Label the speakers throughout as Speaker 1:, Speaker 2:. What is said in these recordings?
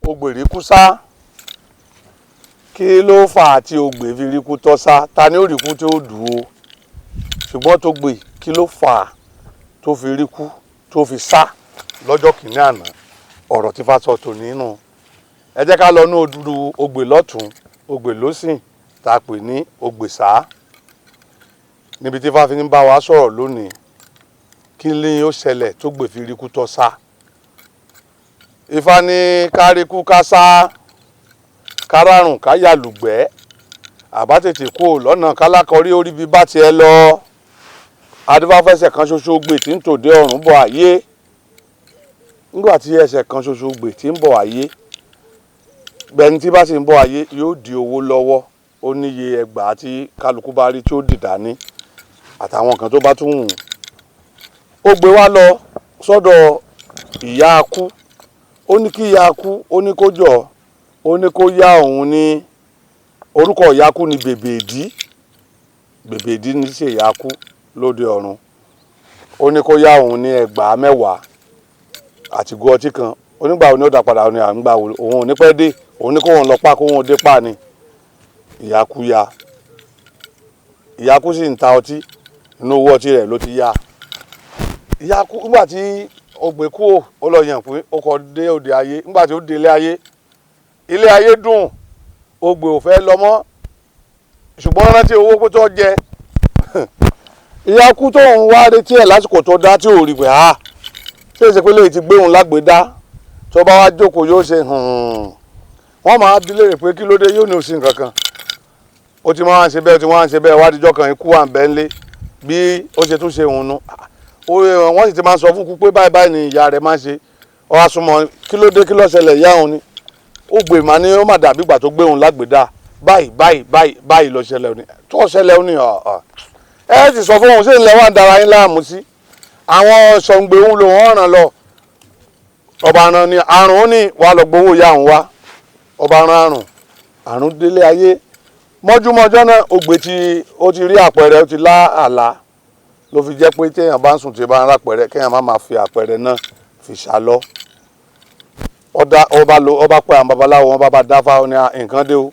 Speaker 1: Ogbè rí kú sá. Kí ló fà á tí Ogbè fi rí kú tọ́ sá? Ta ni ó rí kú tí ó dùn ó? Ṣùgbọ́n tó gbè, kí ló fà á tó fi rí kú tó fi sá lọ́jọ́ kìíní àná? Ọ̀rọ̀ tí Ifá sọ tò nínú. Ẹ jẹ́ ká lọ ní odù Ogbè lọ́tún, Ogbè lósìn, tá a pè ní Ogbè sá, níbi tí Ifá fi ń bá wa sọ̀rọ̀ lónìí. Kí ni ó ṣẹlẹ̀ tó gbè fi rí kú tọ́ sá? Ifá ní káríkú ká sá, káràrùn ká yàlùgbẹ́, àbá tètè kú lọ́nà kálákọ̀ọ́rí orí bí bá tiẹ̀ lọ. Adífáfẹsẹ̀ kan ṣoṣo gbè tí ń tòde ọ̀run bọ̀ ayé. Nígbà tí ẹsẹ̀ kan ṣoṣo gbè tí ń bọ̀ ayé, gbẹni tí bá sì ń bọ̀ ayé yóò di owó lọ́wọ́. Ó níye ẹgbàá tí kálukú bá rí tí ó dì dání àtàwọn kan tó bá tún wù. Ó gbé wá lọ sọ́dọ̀ ìyá akú. Ó ní kí ìyá akú, ó ní kó jọ, ó ní kó yá òun ní orúkọ ìyá akú ní Bèbèdí. Bèbèdí ní ṣe ìyá akú lóde ọ̀run. Ó ní kó yá òun ní ẹgbàá 10 àti ìgò ọtí kan. Onígbà wo ni ó dá padà? Ní à ń gbà òun ò ní pẹ́ dé. Òun ní kó òun lọ pa, kó òun dé pa ni. Ìyá akú ya. Ìyá akú sì ń ta ọtí. Inú owó ọtí rẹ̀ ló ti yá. Ìyá akú, nígbà tí Ogbè kú, ó lọ yàn pé ó kọ dé òde ayé. Nígbà tí ó dé ilé ayé, ilé ayé dùn. Ogbè ò fẹ́ lọ mọ́, ṣùgbọ́n rántí owó pé tó jẹ ìyá kú tó ń wá retí ẹ̀ lásìkò tó dá tí ò rí pé ha ṣé èsì pé léyìí ti gbé òun lágbèdá. Tó bá wá jókòó, yóò ṣe wọ́n máa bi léèrè pé kí ló dé, yóò ní òsì nǹkan kan. Ó ti máa ń ṣe bẹ́ẹ̀, ó ti máa ń ṣe bẹ́ẹ̀. Wádìíjọ́ kan, ikú wà ń bẹ́ ńlé bí ó ṣe tún ṣe òun nu. Wọ́n sì ti máa ń sọ fún kú pé báyìí báyìí ni ìyá rẹ̀ máa ń ṣe. Ó wá súnmọ́, kí ló dé, kí ló ṣẹlẹ̀? Ìyá òun ni Ogbè mà ní ó mà dàbí ìgbà tó gbé òun lágbèdá. Báyìí báyìí báyìí báyìí ló ṣẹlẹ̀ ní tó ṣẹlẹ̀ ní. Ẹ sì sọ fún òun, ṣé ilẹ̀ wa ń dara yín láàmú sí àwọn sọ̀ǹgbẹ̀ òun lòun ọ̀ràn lọ. Ọba ran ni àrùn, ó ní wàá lọ gbowó ìyá òun wá. Ọba ran àrùn, àrùn délé ayé mọ́júmọ́jọ́ náà. Ogbè tí ó ti rí àpẹẹrẹ, ó ti lá àlá. Ló fi jẹ́ pé téèyàn bá ń sùn, tí bá ń rápẹẹrẹ, kéèyàn má máa fi àpẹẹrẹ náà fi ṣàlọ́. Ọba lo ọba pé àwọn babaláwo wọn bá dáfá. Ó ní nǹkan dé o,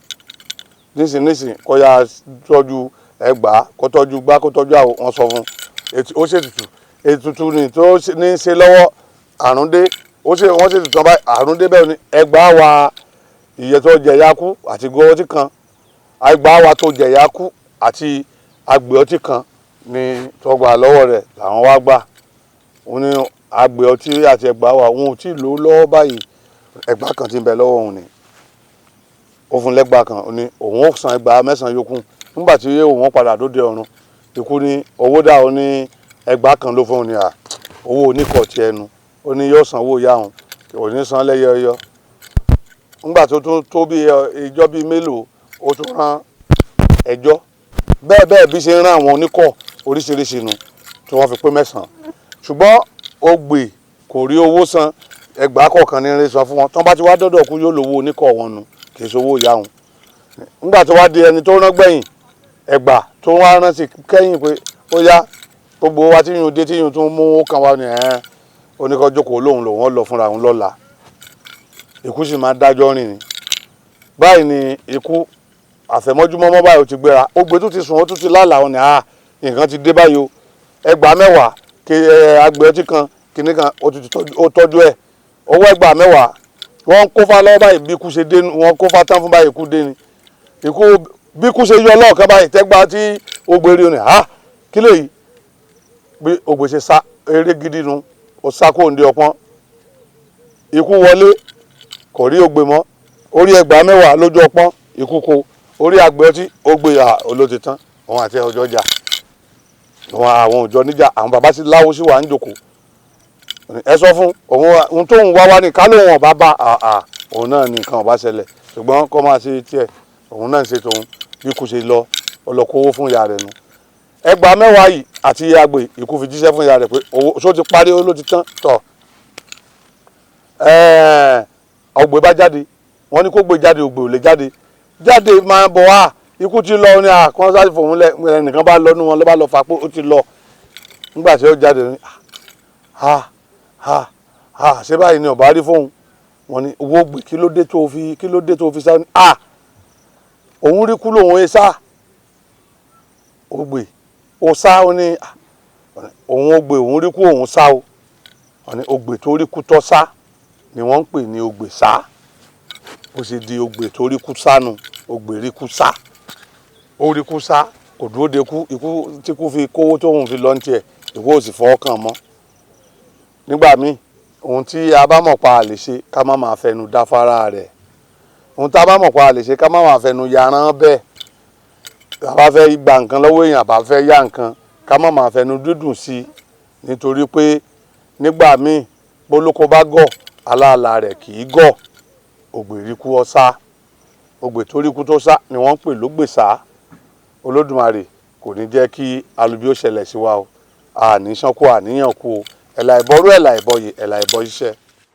Speaker 1: nísìn nísìn, kó yá tọ́jú ẹgbàá, kó tọ́jú gbá, kó tọ́jú àwọ̀. Wọn sọ fún ó ṣètùtù. Ètùtù ni tó ní í ṣe lọ́wọ́. Àrùn dé, ó ṣe wọ́n ṣètùtù tán báyìí, àrùn dé. Bẹ́ẹ̀ ni ẹgbàá wa ìyẹ́ tó jẹ̀yà kú àti gbọ́ ọtí kan, ẹgbàá wa tó jẹ̀yà kú àti agbè ọtí kan ni tó gbà lọ́wọ́ rẹ̀ làwọn wá gbà. Ó ní agbè ọtí àti ẹgbàá wa, òun ò tí ì lò ó lọ́wọ́ báyìí. Ẹgbàá kan ti ń bẹ lọ́wọ́ òun ni ó fún lẹ́gbàá kan. Ó ní òun ó san ẹgbàá 9 yòókù nígbà tí òun padà dóde ọ̀run. Ikú ní owó dà? Ó ní ẹgbàá kan ló fún òun ní à owó oníkọ̀ tí ẹnu. Ó ní yóò san owó ìyá òun, kò ní san lẹ́yẹ ọyọ. Nígbà tó tó tó bí ìjọ bíi mélòó, ó tún rán ẹjọ́ bẹ́ẹ̀ bẹ́ẹ̀. Bí ṣe ń rán àwọn oníkọ̀ oríṣiríṣi nu tí wọ́n fi pé 9, ṣùgbọ́n Ogbè kò rí owó san. Ẹgbàá kọ̀ọ̀kan ní rí san fún wọn. Tí wọ́n bá ti wá dọ́dọ̀ kú, yóò lówó oníkọ̀ wọn nu, kì í ṣe owó ìyá òun. Nígbà tó wá di ẹni tó rán gbẹ̀yìn, ẹgbàá tó wá rán sí kẹ́yìn pé ó yá, gbogbo wa tí yun dé, tí yun tún mú kan wá ní ẹ̀ oníkọ̀ jókòó, lóhùn lòun lọ fúnra òun lọ́la. Ikú sì máa dájọ́ rìn ní báyìí ni ikú àfẹ̀mọ́júmọ́mọ́ báyìí ó ti gbéra. Ogbè tó ti sùn, ó tún ti lálàá. Ó ní à nǹkan ti dé báyìí o. Ẹgbàá 10 kí ẹ agbè ọtí kan, kìnnì kan, ó ti tọ́jú ẹ̀, owó ẹgbàá 10. Wọ́n kó fá lọ́wọ́ báyìí, bí ikú ṣe dé, wọ́n kó fá tán fún báyìí, ikú dé ni. Ikú bí ikú ṣe yọ lọ́ọ̀kan báyìí, tẹ́gbà tí Ogbè rí, ní ha kí lèyí? Bí Ogbè ṣe sá eré gidi nu, ó sá kó ndé ọpọ́n. Ikú wọlé, kò rí Ogbè mọ́. Orí ẹgbàá 10 lójú ọpọ́n, ikú kó orí àgbẹ̀ ọtí. Ogbè à olóti tán. Òun àti ọjọ́ jà, òun àwọn òjò níjà. Àwọn bàbá sí láwo sí wà ń jòkó. Ẹ sọ fún òun ohun tóun wá wá ní ká lóun ọba bá òun náà ní nǹkan ọba ṣẹlẹ̀, ṣùgbọ́n kó máa ṣe tiẹ̀, òun náà ń ṣe tòun. Bí kò ṣe lọ, ó lọ kówó fún ìyá rẹ̀ nu, ẹgbàá 10 yìí àti àgbè. Ikú fi jíṣẹ́ fún ìyá rẹ̀ pé owó ṣó ti parí, ó ló ti tán tọ̀. Ọ̀gbẹ́ bá jáde, wọ́n ní kó gbé jáde, ògbè ò lè jáde. Jáde máa bọ̀ wá, ikú ti lọ ní àkànṣe fòun lẹ. Ẹnìkan bá lọ nú wọn, ló bá lọ fà pé ó ti lọ. Nígbà tí ó jáde ní ha ha ha, ṣé báyìí ni ọba rí fóun? Wọ́n ní owó gbè, kí ló dé tó fi, kí ló dé tó fi sá? À, òun rí kú lòun ẹ sá. Ògbè ó sá, ó ní òun ògbè, òun rí kú, òun sá o. Wọ́n ní ògbè tó rí kú tọ́ sá ni wọ́n ń pè ní ògbè sá. Ó sì di ògbè tó rí kú sánu, ògbè rí kú sá, ó rí kú sá, kò dúró de kú. Ikú tí kú fi kówó tóun fi lọ ní tiẹ̀, ikú ò sì fọwọ́ kàn mọ́. Nígbà míì, ohun tí a bá mọ̀ pa lè ṣe, ká má máa fẹnu dáfárá rẹ̀. Ohun tá a bá mọ̀ pa lè ṣe, ká má máa fẹnu yaran bẹ́ẹ̀. A bá fẹ́ gba nǹkan lọ́wọ́ èèyàn, a bá fẹ́ yá nǹkan, ká má máa fẹnu dídùn sí i, nítorí pé nígbà míì, bólóko bá gọ̀, aláàlá rẹ̀ kì í gọ̀. Ògbè rí kú ọ sá, ògbè tó rí kú tó sá ni wọ́n ń pè lógbè sá. Olódùmarè kò ní jẹ́ kí alubi ó ṣẹlẹ̀ sí wa o. Àní ṣánkú, àníyàn kú o. Ẹ̀là ìbọrú, ẹ̀là ìbọyè, ẹ̀là ìbọ ṣiṣẹ́.